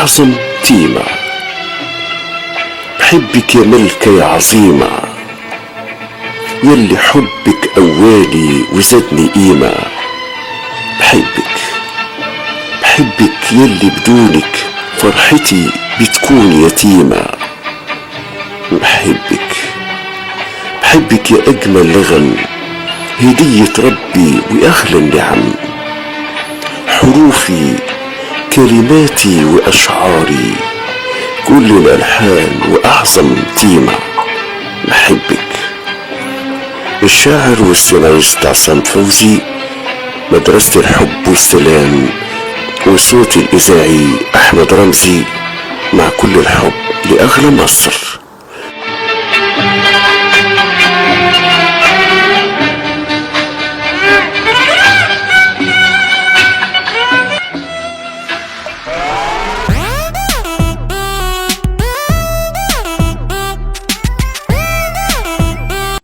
وأعظم تيمة. بحبك يا ملكة يا عظيمة، يلي حبك قواني وزادني قيمة. بحبك بحبك يلي بدونك فرحتي بتكون يتيمة. بحبك بحبك يا أجمل لغم، هدية ربي وأغلى النعم. حروفي كلماتي وأشعاري، كل الألحان وأعظم تيمة. بحبك. الشاعر والسيناريست عصام فوزي، مدرسة الحب والسلام، وصوت الإذاعي أحمد رمزي، مع كل الحب لأغلى مصر.